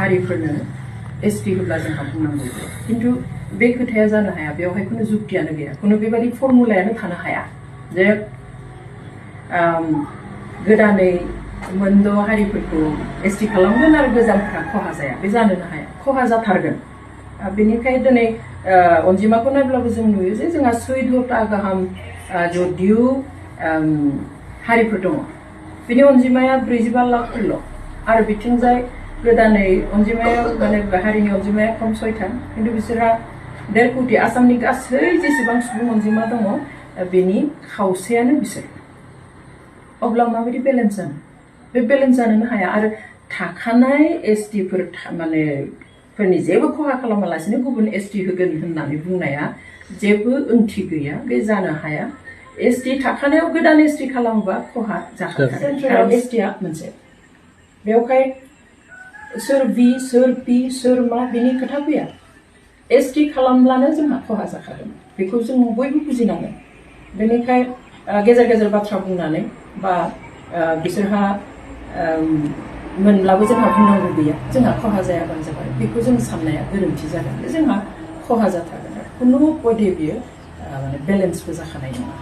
हारिफोरनो ST होब्ला जोंहा बुंनांगौ खिन्थु बे खोथाया जानो हाया बेवहाय खुनु जुक्तियानो गैया खुनु बेबायदि फर्मुलायानो थानो हाया जे गोदानै मोनद' हारिफोरखौ एसटि खालामगोन आरो गोजामफ्रा खहा जाया बे जानोनो हाया खहा जाथारगोन बेनिखायनो दिनै अनजिमाखौ नायब्लाबो जों नुयो जे जोंहा 14टा गाहाम जदिउ हारिफोर दङ बिनि अनजिमाया 45 लाखफोरल' आरो बिथिंजाय गोदानै अनजिमाया माने हारिनि अनजिमाया खम 6था खिन्थु बिसोरहा 1.5 कोटि आसामनि गासै जेसेबां सुबुं अनजिमा दङ बेनि खावसेयानो बिसोर अब्ला माबायदि बेलेन्स जानो बे बेलेन्स जानोनो हाया आरो थाखानाय एसटिफोर माने फोरनि जेबो खहा खालामालासिनो गुबुन एसटि होगोन होननानै बुंनाया जेबो ओंथि गैया बे जानो हाया एसटि थाखानायाव गोदान एसटि खालामोबा खहा जाखागोन एसटिआ मोनसे बेवहाय सोर बि सोर पि सोर मा बिनि खोथा फैया एसटि खालामब्लानो जोंहा खहा जाखागोन बेखौ जों बयबो बुजिनांगोन बेनिखाय गेजेर गेजेर बाथ्रा बुंनानै बा बिसोरहा मोनब्लाबो जोंहा बुंनांगौ गैया जोंहा खहा जायाबानो जाबाय बेखौ जों साननाया गोरोन्थि जागोन जोंहा खहा जाथारगोन खुनु पदे बियो माने बेलेन्सबो जाखानाय नङा